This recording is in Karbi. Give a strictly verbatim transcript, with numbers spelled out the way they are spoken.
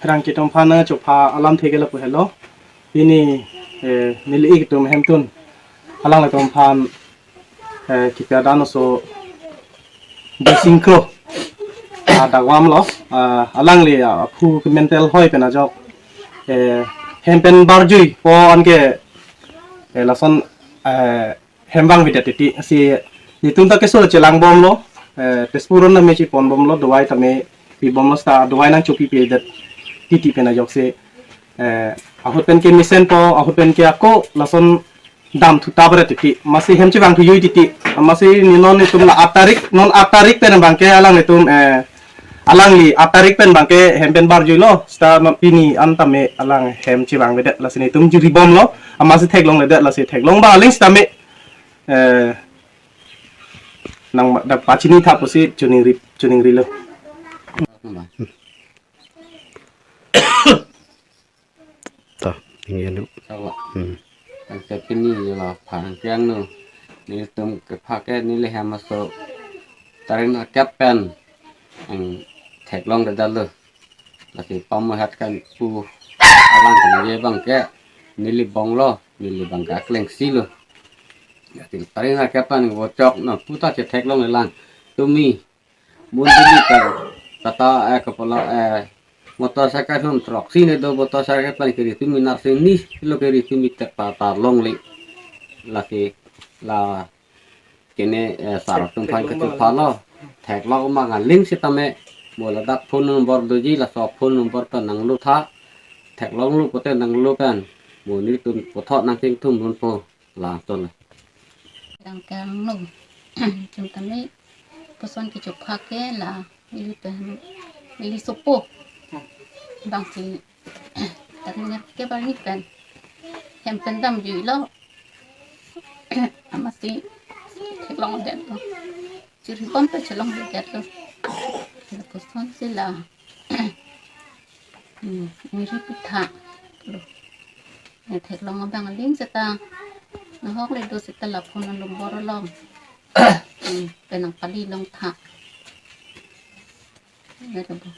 Pherangke atum aphan chopha alamthe ke lapu helo. Pini, eh, neli ik atum hemtun alanglitum aphan, eh, kipi adan oso Bisingkro, ah, dagwam lo, ah, alangli, ah, aphu ke mental hoi pen ajok, eh, hem pen barjuipo anke, eh, lason, eh, hem vangvedet titi si netum ta keso chelang bomlo, eh, Tezpur an tame chepon bomlo, dawai tame pi bomlo, seta dawai nangchopi pidet titi pen ajok si, eh, ahut pen ke mesenpo, ahut pen ke ako lason dam thuta bret titi, amatsi hem chevang thujui titi, amatsi ne non netum la aat tarik, non aat tarik pen abangke alanglitum, eh, alangli aat tarik pen abangke hem pen barjuilo, seta ma pini an tame alang hem chevangvedet, lasi netum juri bomlo, amatsi theklongledet, lasi theklong abang aling sitame, eh, nang da pachini tha pusi choningri, choningrilo. Ta, ingin dulu. Sawa. Hmm. Anke pini la pherangke angno. Netum kepha ke neli hem aso tarik nerkep pen ang theklongledetlo. Lasi pamohat kan pu alang kenye abangke neli bonglo, neli abangke aklengsilo. Lasi tarik nerkep pen vochok na puta chetheklonglelang. Tumi mondoli pen kata, eh, kepala, eh, motorcycle hum trok si ne do, motorcycle pen kiri tumi narsi ni lo kiri tumi tek pata longle. Lasi la kene, eh, sar atum aphan kechophalo. Theklong abang aling sitame mo ladak phone number doji, laso phone number pen nanglo tha. Theklonglo pote nanglo pen mo netum puthot nangchingthum dunpo. La tol. Pherangke angno. Chum tame puson kechopha ke la neli pen, neli sopo. Bangsi tarik nerkep arni pen hem pen damjuilo. Amatsi theklongdetlo. Chiri bom pen chelongledetlo. Lapuson si la, hmm, neri pitha lo. Ne theklong abang aling seta nahok le do seta la phone number along, hmm, pen nangpali long tha. Neri bo.